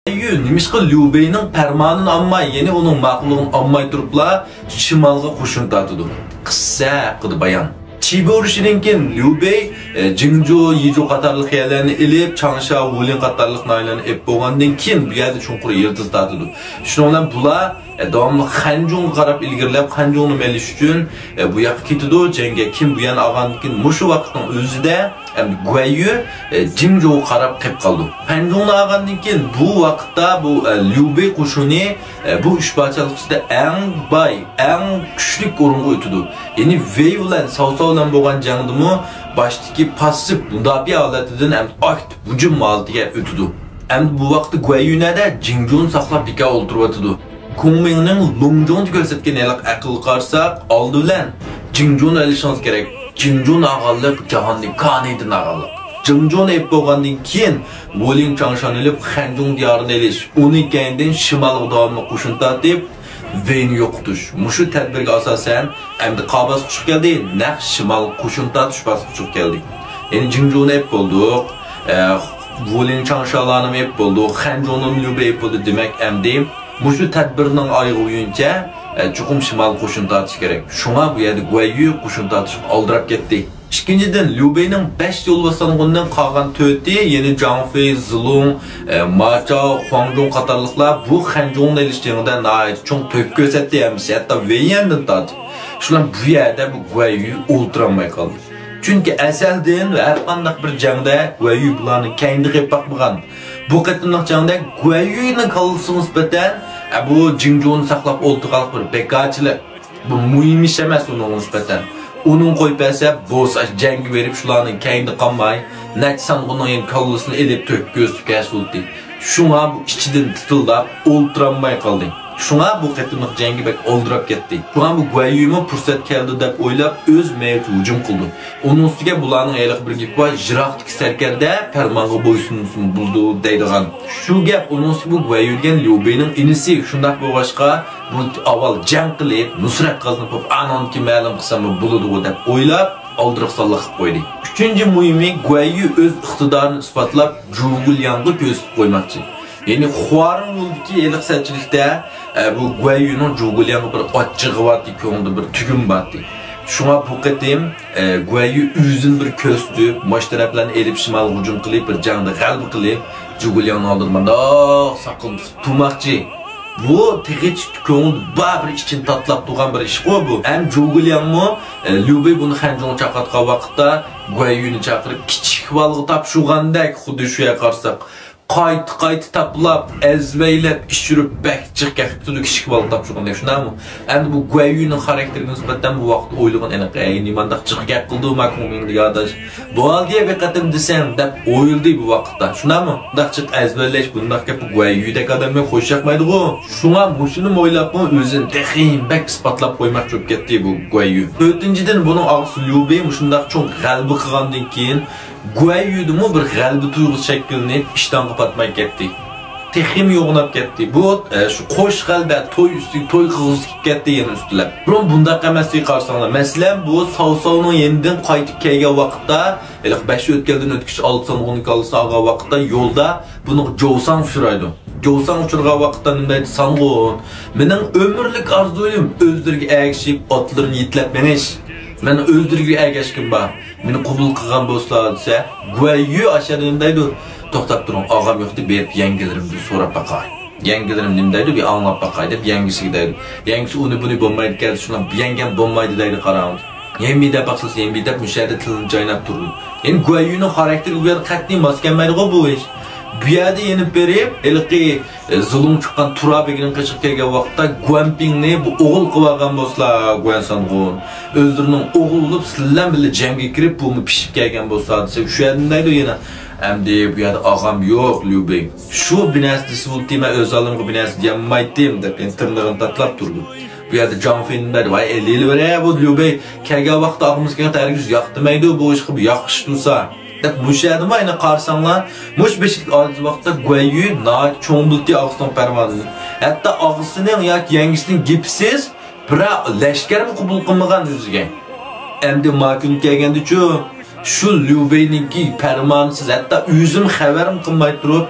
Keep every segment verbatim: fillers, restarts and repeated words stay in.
گۇەييۈ نېمىشقا ليۇ بېينىڭ پەرمانىنى ئالماي، يەنى ئۇنىڭ ماقۇللۇقىنى ئالماي تۇرۇپلا شىمالغا قوشۇن تارتىدۇ؟ قىسسە ھەققىدە بايان. چى بويۇرۇشىدىن كېيىن ليۇ بېي، ئە، جىڭجۇ، يىجۇ قاتارلىق يەرلەرنى ئېلىپ، چاڭشا، ۋۇلىن قاتارلىق ناھىيەلەرنى ئېلىپ بولغاندىن كېيىن، بۇ يەردە چوڭقۇر يىلتىز تارتىدۇ. شۇنىڭ بىلەن بۇلار، ئە، داۋاملىق خەنجۇڭغا قاراپ ئىلگىرىلەپ، خەنجۇڭنى ئېلىش ئۈچۈن، ئە، بۇ ياققا كېتىدۇ. جەڭگە كىم بۇ يەرنى ئالغاندىن كېيىن، مۇشۇ ۋاقىتنىڭ ئۆزىدە ئەمدى گۇەييۈ، ئە، جىڭجۇغا قاراپ قېلىپ قالىدۇ. خەنجۇڭنى ئالغاندىن كېيىن بۇ ۋاقىتتا بۇ، ئە، ليۇ بېي قوشۇنى، ئە، بۇ ئۈچ پادىشاھلىق ئىچىدە ئەڭ باي، ئەڭ كۈچلۈك ئورۇنغا ئۆتىدۇ. يەنى ۋېي بىلەن ساۋساۋ بىلەن بولغان جەڭدىمۇ باشتىكى پاسسىپ مۇداپىئە ھالىتىدىن ئەمدى ئاكتىپ ھۇجۇم ھالىتىگە ئۆتىدۇ. ئەمدى بۇ ۋاقىتتا گۇەييۈ نەدە؟ جىڭجۇنى ساقلاپ بىكار ئولتۇرۇۋاتىدۇ. كۇڭمىڭنىڭ لۇڭجۇڭدا كۆرسەتكەن ھېلىقى ئەقىلگە قارىساق، ئالدى بىلەن جىڭجۇنى ئېلىشىڭىز كېرەك. جىڭجۇن ئالغانلىق جاھاننى كانىدىن ئالغانلىق. جىڭجۇن ئېلىپ بولغاندىن كېيىن، ۋۇلىڭ چاڭشانى ئېلىپ، خەنجۇڭ دىيارىنى ئېلىش، ئۇنىڭ كەينىدىن شىمالغا داۋاملىق قوشۇن تارتىپ، ۋېينى يوقىتىش. مۇشۇ تەدبىرگە ئاساسەن، ئەمدى قا باسقۇچقا كەلدى، نەق شىمال قوشۇن تارتىش باسقۇچىغا كەلدى. يەنى جىڭجۇنى ئېلىپ بولدۇق، ئە، ۋۇلىڭ چاڭشانلارنىمۇ ئېلىپ بولدۇق، خەنجۇڭنىمۇ ليۇ بېي ئېلىپ بولدى. دېمەك، ئەمدى مۇشۇ تەدبىرنىڭ ئايىغى بويىچە، ئە، چوقۇم شىمالغا قوشۇن تارتىش كېرەك. شۇڭا بۇ يەردە گۇەييۈ قوشۇن تارتىشقا ئالدىراپ كەتتى. ئىككىنچىدىن، ليۇ بېينىڭ بەش يولۋاس سانغۇنىدىن قالغان تۆتى، يەنى جاڭفېي، زىلۇڭ، ئە، ماچاۋ، خۇاڭجۇڭ قاتارلىقلار بۇ خەنجۇڭنى ئېلىش جېڭىدە ناھايىتى چوڭ تۆھپە كۆرسەتتى ھەممىسى، ھەتتا ۋېييەندىن تارتىپ. شۇلار بۇ يەردە بۇ گۇەييۈ ئولتۇرالماي قالدى. چۈنكى ئەزەلدىن ھەرقانداق بىر جەڭدە گۇەييۈ بۇلارنىڭ كەينىدە قېلىپ باقمىغان. بۇ قېتىملىق جەڭدە گۇەييۈنىڭ كاللىسىغا نىسبەتەن، ئە، بۇ جىڭجۇنى ساقلاپ ئولتۇرغانلىق بىر بىكارچىلىق. بۇ مۇھىم ئىش ئەمەس ئۇنىڭغا نىسبەتەن. ئۇنىڭ قويۇپ بەرسە، بولسا جەڭگە بېرىپ شۇلارنىڭ كەينىدە قالماي، نەچچە سانغۇننىڭ يەنە كاللىسىنى ئېلىپ تۆھپە كۆرسىتىپ كەلسە بولدى. شۇڭا بۇ ئىچىدىن تىتىلداپ ئولتۇرالماي قالدى. شۇڭا بۇ قېتىملىق جەڭگە بەك ئالدىراپ كەتتى. شۇڭا بۇ گۇەييۈمۇ پۇرسەت كەلدى دەپ ئويلاپ، ئۆز مەيلىچە ھۇجۇم قىلدى. ئۇنىڭ ئۈستىگە بۇلارنىڭ ھېلىقى بىر گېپى بار، يىراقتىكى سەركەردە پەرمانغا بويسۇنسىمۇ بولىدۇ دەيدىغان. شۇ گەپ ئۇنىڭ ئۈستىگە بۇ گۇەييۈ دېگەن ليۇ بېينىڭ ئىنىسى، شۇنداق بولغاچقا، بۇ ئاۋۋال جەڭ قىلىپ، نۇسرەت قازىنىپ، ئانىڭدىن كېيىن مەلۇم قىلساممۇ بولىدىغۇ دەپ ئويلاپ، ئالدىراقسانلىق قىلىپ قويدى. ئۈچىنچى مۇھىمى، گۇەييۈ ئۆز ئىقتىدارىنى ئىسپاتلاپ، جۇگۇلياڭغا كۆرسىتىپ قويماقچى. يەنى خۇارېڭ يولىدىكى ھېلىقى سەتچىلىكتە، ئە، بۇ گۇەييۈنىڭ جۇگۇلياڭغا بىر ئاچچىقى بارتى، كۆڭلىدە بىر تۈگۈن بارتى. شۇڭا بۇ قېتىم، ئە، گۇەييۈ ئۆزىنى بىر كۆرسىتىپ، مۇشۇ تەرەپلەرنى ئېلىپ شىمالغا ھۇجۇم قىلىپ، بىر جەڭدە غەلىبە قىلىپ، جۇگۇلياڭنىڭ ئالدىدا مۇنداق ساقلىنىپ تۇرماقچى. بۇ تېخىچە كۆڭلىدە بار بىر ئىچىنى تاتىلاپ تۇرغان بىر ئىشقۇ بۇ. ھەم جۇگۇلياڭمۇ، ئە، ليۇ بېي بۇنى خەنجۇڭغا چاقىرتقان ۋاقىتتا گۇەييۈنى چاقىرىپ، كىچىك بالىغا تاپشۇرغاندەك خۇددى شۇ يەرگە قارىساق. قايتا-قايتا تاپىلاپ، ئەزۋەيلەپ، ئىچۈرۈپ، بەك جىق گەپ قىپتۇ، كىچىك بالا تاپشۇرغاندەك، شۇنداقمۇ؟ ئەمدى بۇ گۇەييۈنىڭ خاراكتېرىگە نىسبەتەن بۇ ۋاقىتتا ئويلىغان ئېنىق، ئەي، نېمانداق جىق گەپ قىلدى ما كۇڭمىڭ دېگەن ئاداش. بولدى، بىر قېتىم دېسەڭ، دەپ ئويلىدى بۇ ۋاقىتتا. شۇنداقمۇ؟ بۇنداق جىق ئەزۋەرلەش، بۇنداق گەپ بۇ گۇەييۈدەك ئادەمگە خوش ياقمايدىغۇ. شۇڭا مۇشۇنىمۇ ئويلاپمۇ ئۆزىنى تېخى بەك ئىسپاتلاپ قويماقچى بولۇپ كەتتى بۇ گۇەييۈ. تۆتىنچىدىن، بۇنىڭ ئاغىسى ليۇ بېي مۇشۇنداق چوڭ غەلىبە قىلغاندىن كېيىن، گۇەييۈدىمۇ بىر غەلىبە تۇيغۇسى شەكىللىنىپ، ئىشتانغا پاتماي كەتتى. تېخىمۇ يوغىناپ كەتتى. بۇ، ئە، شۇ قوش غەلىبە، توي ئۈستىگە توي قىلغۇسى كېلىپ كەتتى يەنە ئۈستىلەپ. بۇرۇن بۇنداق ئەمەستى، قارىساڭلار. مەسىلەن، بۇ ساۋساۋنىڭ يېنىدىن قايتىپ كەلگەن ۋاقىتتا، ھېلىقى بەش ئۆتكەلدىن ئۆتكۈچە ئالتە سانغۇننىڭ كاللىسىنى ئالغان ۋاقىتتا يولدا بۇنىڭغا جوۋساڭ ئۇچرايدۇ. جوۋساڭ ئۇچرىغان ۋاقىتتا نېمە دەيدۇ؟ سانغۇن، مېنىڭ ئۆمۈرلۈك ئارزۇيۇم ئۆزلىرىگە ئەگىشىپ ئاتلىرىنى يېتىلەپ مېڭىش. مېنىڭ ئۆزلىرىگە ئەگەشكىنىم بار. مېنى قوبۇل قىلغان بولسىلا دېسە، گۇەييۈ ئاشۇ يەردە نېمە دەيدۇ؟ توختاپ تۇرۇڭ، ئاغام يوق دەپ بېرىپ يەڭگىلىرىمدىن سوراپ باقاي. يەڭگىلىرىم نېمە دەيدۇ؟ بىر ئاڭلاپ باقاي دەپ يەڭگىسىگە دەيدۇ. يەڭگىسى ئۇنى بۇنى بولمايدىكەن، شۇنداق يەڭگەم بولمايدۇ دەيدۇ، قاراڭ. ھېمبى دەپ باقسىڭىز، ھېمبى دەپ مۇشۇ يەردە تىلىنى چايناپ تۇرىدۇ. يەنى گۇەييۈنىڭ خاراكتېرىگە بۇ يەردە قەتئىي ماس كەلمەيدىغۇ بۇ ئىش. بۇ يەردە يېنىپ بېرىپ، ھېلىقى، ئە، زۇلۇڭ چىققان تۇرا بېگىنىڭ قېشىغا كەلگەن ۋاقىتتا، گۇەنپىڭنى بۇ ئوغۇل قىلىۋالغان بولسىلا، گۇەن سانغۇن ئۆزلىرىنىڭ ئوغلى بولۇپ، سىلەر بىلەن بىللە جەڭگە كىرىپ، بۇمۇ پىشىپ كەلگەن بولسا دېسە، شۇ يەردە نېمە دەيدۇ يەنە؟ ئەمدى بۇ يەردە ئاغام يوق، ليۇ بېي. شۇ بىر نەرسە دېسە بولدى، مەن ئۆز ھالىمغا بىر نەرسە دېيەلمەيتتىم، دەپ يەنە تىرنىقىنى تاتىلاپ تۇرىدۇ. بۇ يەردە جاڭ فېن بەردى، ۋاي، ئېلىۋېرە، بۇ ليۇ بېي كەلگەن ۋاقىتتا ئاغىمىز كەلگەن ھەرگىز ياقتۇرمايدۇ، بۇ ئىشقا بىر ياخشى تۇرسا، دەپ مۇشۇ يەردىمۇ ئەنە قارىساڭلار، مۇشۇ بېشىدىكى ئالدىنقى ۋاقىتتا گۇەييۈ ناھايىتى چوڭ بىلدى ئاغىسىنىڭ پەرمانىنى. ھەتتا ئاغىسىنىڭ ياكى يەڭگىسىنىڭ گېپىسىز بىرەر لەشكەرمۇ قوبۇل قىلمىغان ئۆزىگە. ئەمدى ما كۈن كەلگەندىچۇ، شۇ ليۇ بېينىڭكى پەرمانىسىز، ھەتتا ئۆزىمۇ خەۋەرمۇ قىلماي تۇرۇپ،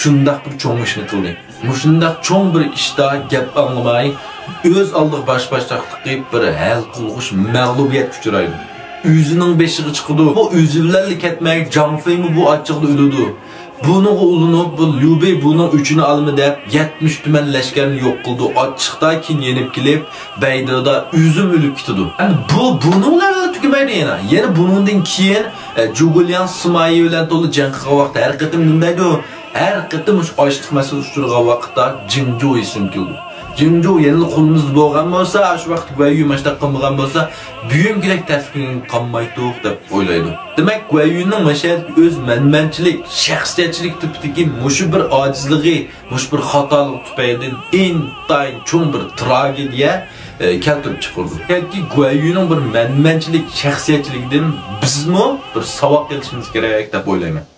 شۇنداق بىر چوڭ ئىشنى قىلدى. مۇشۇنداق چوڭ بىر ئىشتا گەپ ئاڭلىماي، ئۆز ئالدىغا باش-باشتاقلىق قىلىپ، بىر ھەل قىلغۇچ مەغلۇبىيەتكە ئۇچرايدۇ. ئۆزىنىڭ بېشىغا چىقىدۇ. بۇ ئۆزى بىلەنلا كەتمەي، جاڭ فېيمۇ بۇ ئاچچىقىدا ئۆلىدۇ. بۇنىڭغا ئۇلىنىپ، بۇ ليۇ بېي بۇنىڭ ئۆچىنى ئالىمەن دەپ، يەتمىش تۈمەن لەشكەرنى يوق قىلىدۇ. ئاچچىقتا كېيىن يېنىپ كېلىپ، بەيدىدا ئۆزىمۇ ئۆلۈپ كېتىدۇ. ئەمدى بۇ بۇنىڭ بىلەنلا تۈگىمەيدۇ يەنە. يەنە بۇنىڭدىن كېيىن، ئە، جۇگۇلياڭ سىمايى بىلەن تولا جەڭ قىلغان ۋاقىتتا ھەر قېتىم نېمە دەيدۇ؟ ھەر قېتىم مۇشۇ ئاچلىق مەسىلىسى ئۇچرىغان ۋاقىتتا جىڭجۇ ئېسىمگە كېلىدۇ. جىڭجۇ يەنىلا قولىمىزدا بولغان بولسا، ئاشۇ ۋاقىتتا گۇەييۈ ماشۇنداق قىلمىغان بولسا، بۈگۈنكىدەك تەسكىن قالمايتتۇق دەپ ئويلايدۇ. دېمەك، گۇەييۈنىڭ مەشەدىكى ئۆز مەنمەنچىلىك، شەخسىيەتچىلىك تىپىدىكى مۇشۇ بىر ئاجىزلىقى، مۇشۇ بىر خاتالىقى تۈپەيلىدىن ئىنتايىن چوڭ بىر تراگېدىيە، ئە، كەلتۈرۈپ چىقىرىدۇ. بەلكى گۇەييۈنىڭ بىر مەنمەنچىلىك شەخسىيەتچىلىكىدىن بىزمۇ بىر ساۋاق ئېلىشىمىز كېرەك دەپ ئويلايمەن.